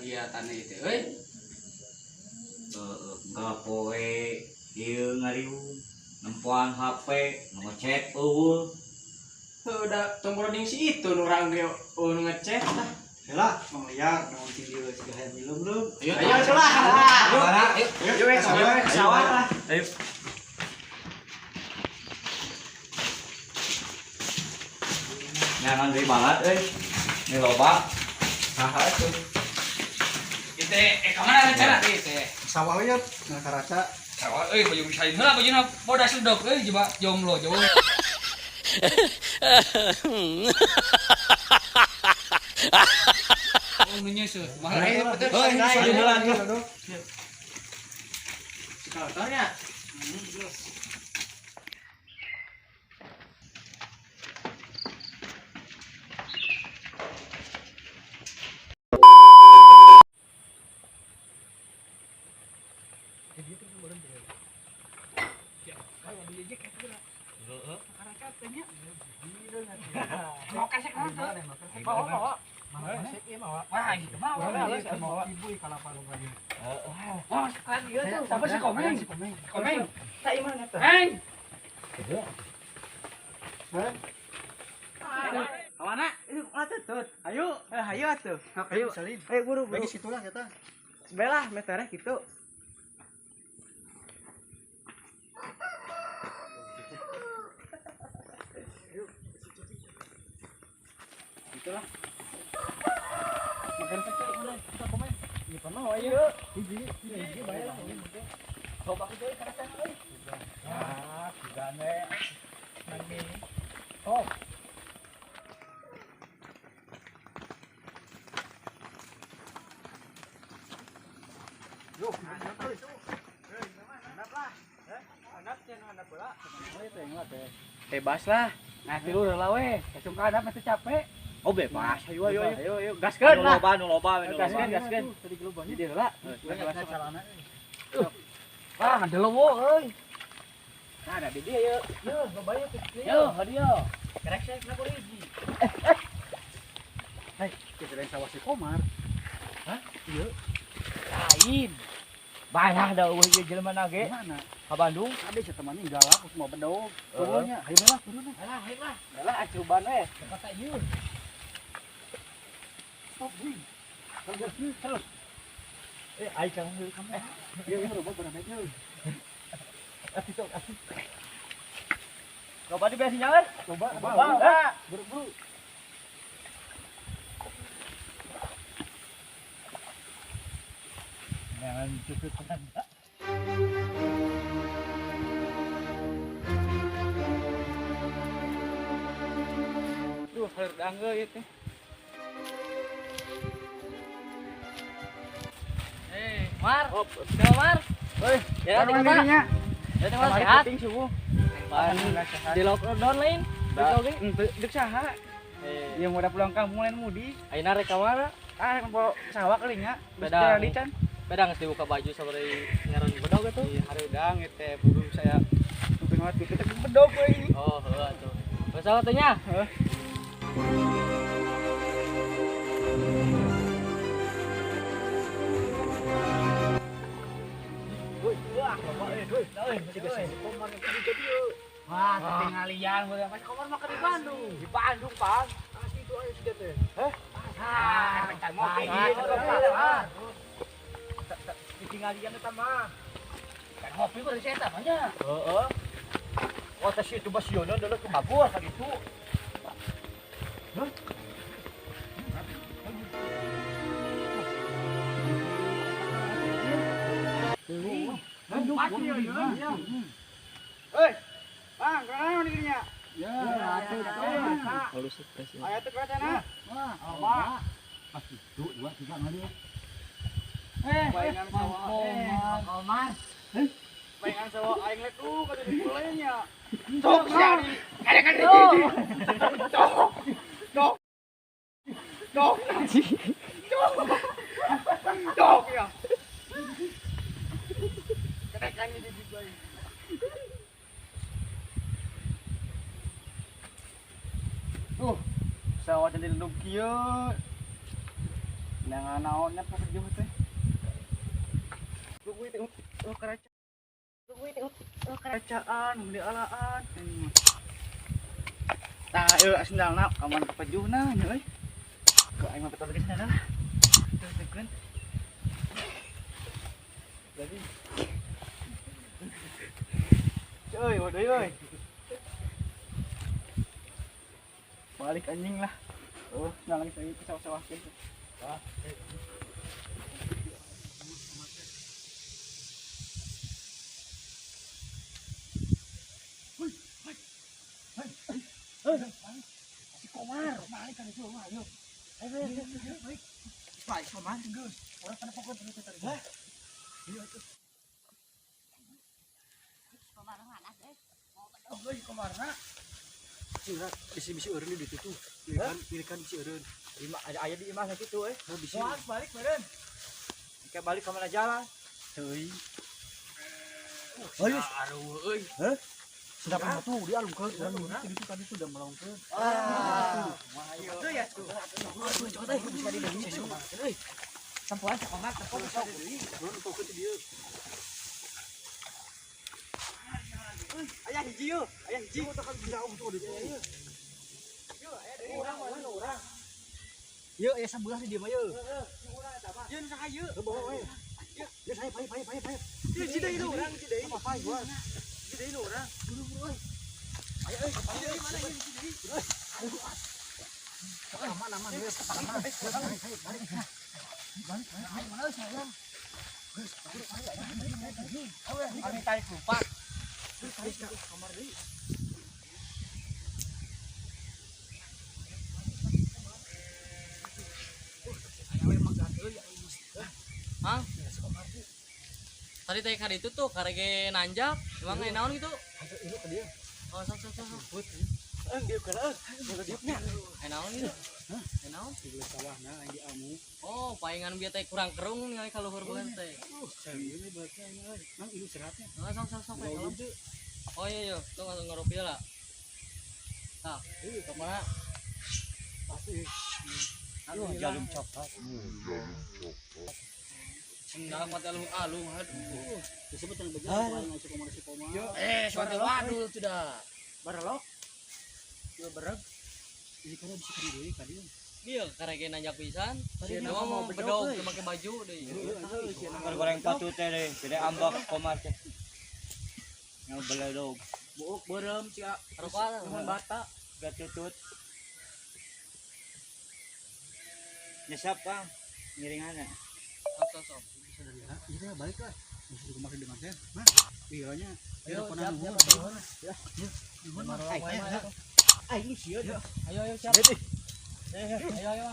Kegiatan ieu teh euy. Heeh, kapoe ieu ngariung nempoan HP, ngechat eueuh. Heuh da tong boroding si itu nu urang ge eueuh nu ngechat lah. Heula, mang liar naon ti dieu siga hayang minum-lum. Ayo ayo lah. Ayo, Ayo we sawah lah. Ayo. Nyangan deui banget euy. Ini loba. Saha tuh? Ieu teh ka mana rencana teh teh? Sawah we na karaca. Sawah euy baju misalin heula bajuna bodas ledok euy coba jomblo jauh. Oh nu nyeuseut kumaha? Ayo betul. Heuh, heula tuh. Motornya. Wah, gitu mah. Wah, sekali ieu tuh siapa sih Komeng? Komeng. Tak imah eta. Heng. Kawana? Atuh tut. Ayo, ayo atuh. Ayo. Ayo buru buru. Bagi situlah kita. Sebelah meternya gitu. Itulah. Makan kecil udah kita komen. Ini pernah ayo. Hiji, hiji bae lah. Coba kita karasan euy. Ah, gane. Nang Oh. Yo, bebas lah. Nah, tilu heula we. Kacung ka hadap mah capek. Oh bebas, ayo ayo ayo ayo gaskeun Nu lah. loba, nu loba, we, nu loba. Gaskeun gaskeun. Jadi heula. Wah, ngadelowo euy. Nah, ada di dia yuk. Yo, loba yuk. Yo, hadieu. Kerek saya kena polisi. Hei, kita lain sawah si Komar. Hah? Ieu. Lain. Bayah da eueuh ieu jelema na ge. Mana? Ka Bandung. Ada si temannya galak semua bedog. Turunnya, ayo lah turunnya. Alah, ayo lah. Lah acuban we. Kata ieu. Stop, wih. Terus, terus. Ayo kamu, kamu. Iya, iya, robot beramainya. Loba di bensin nyawer. Coba, Loba. Buru-buru. Jangan cukup tanda. Duh, herdang euy ieu teh. Eh, Mar. Siapa Mar? Oi, Ya, di kota. Ya, tinggal sehat. Penting subuh. Di lockdown lain. Di oge. Dek saha? Eh, Yang udah pulang kampung lain mudik. ayeuna rek ka mana? Ah, rek mau sawah kali nya. Beda. Beda can. Beda geus dibuka baju sabari ngaran bedog atuh. Iya, hareudang ieu teh buru saya tuping mati kita bedog we. Oh, heuh atuh. Masalah teh nya? Heuh. Wah, ketingalian gua pas Komar mah di Bandung. Di Bandung, Pak. Asli itu ayo sudah teh. Hah? Ah, ngopi. Ketingalian eta mah. Kan ngopi mah dari eta mah nya. Heeh. Oh, tas itu basiono dulu ke mabur ka gitu. Hah? Hei, Bang, kana di dinya? Ya, atuh teh. Aya teh kana. Wah, pasti dua, dua, tiga kali ya. Bayangan sawah. Komar. Bayangan sawah aing lek kata di kulenya. Cok sia. Kada kan Cok. Cok. Cok. Cok. Cok ya. Kerekan ini di bayi. Sawah jadi lendung kieu. Nang Jangan naonnya pepejuh teh. Tunggu teh oh keraca. Tunggu teh oh keracaan mun dialaan. Tah ieu sendalna aman pepejuhna nya euy. Ke aing mah betul geus lah. Tuh tekeun. Jadi euy, waduh euy. Balik anjing lah. Oh, nah lagi saya ke sawah-sawah gitu. Ah. Si Komar, balik kan itu, ayo. Ayo, ayo, ayo, balik. Balik Komar geus. Urang kana pokon tadi tadi. Hah? Iya tuh. Komar mana teh? Oh, euy Komarna. Bisi-bisi eureun di ditu tuh. Pilihan bisi eureun. Ima aya di imah kitu euy. Oh, bisi. Moal balik meureun. Engke balik ka mana jalan? Teuing. Ayo. Aduh euy. Hah? Sedap tuh dia alungkeun urang di situ tadi tuh udah melongkeun. Ah. Tuh ya. Aduh, cokot euy bisa di dieu. Euy. Sampoan sakomat sampoan sok. Nuhun fokus di dieu. Aya hiji yeuh, aya hiji. Urang. Yeuh, aya sabelah di dieu mah yeuh. Ieu nu saha ieu? Heuh, bawa we. Yeuh, saya pai pai pai pai. Ieu ji deui nu urang, ji deui. Apa pai gua? Ji deui nu urang. Buru-buru euy. Ayo euy, Ji deui mana ieu ji deui? Aman aman geus, aman. Balik balik balik. Balik balik mana euy sayang. Geus, balik balik. Kami tarik lupa. Tarik ka kamar deui. Hah? Tadi teh ka ditu tuh karege nanjak, emang aya naon gitu? Ini ke dia. Oh, sok sok sok. sok. Eh, dia kana euy. Dia dieu nya. Aya naon gitu? Hah? Aya naon? Di sawahna aing di amu. Oh, paingan bieu teh kurang kerung ningali ka luhur beungeut teh. Serius ini berarti aing euy. Nang ieu seratnya. Oh, sok sok sok. Gaul tolong. Oh iya iya, tuh langsung ngopi lah. Tah, ke mana? Pasti. Aduh, jarum coklat. Sendal pati alung alung aduh. Disebut yang beja aing ngacuk kamar si Komar. Eh, suara wadul sudah. Barelok. Ieu bereg. Ini kana bisa kari deui ka dieu. Dia karege nanjak pisan. Tadi Dia mau mau bedog, bedog euy. make baju deui. Goreng patut teh deui, gede ambak Komar teh. Yang beledog, Buuk beureum sia. Rokok Nuhun bata. gatutut. Nyesap Kang, ngiringanna. Sok sok sok. Bisa dari ha. Iya balik lah. Bisa di kamar dengan teh. Mah. Iya nya. Ayo, Ayo siap, nuhun. siap, Ya. Nuhun. Aing sieun. Ayo ayo siap. Ayo ayo.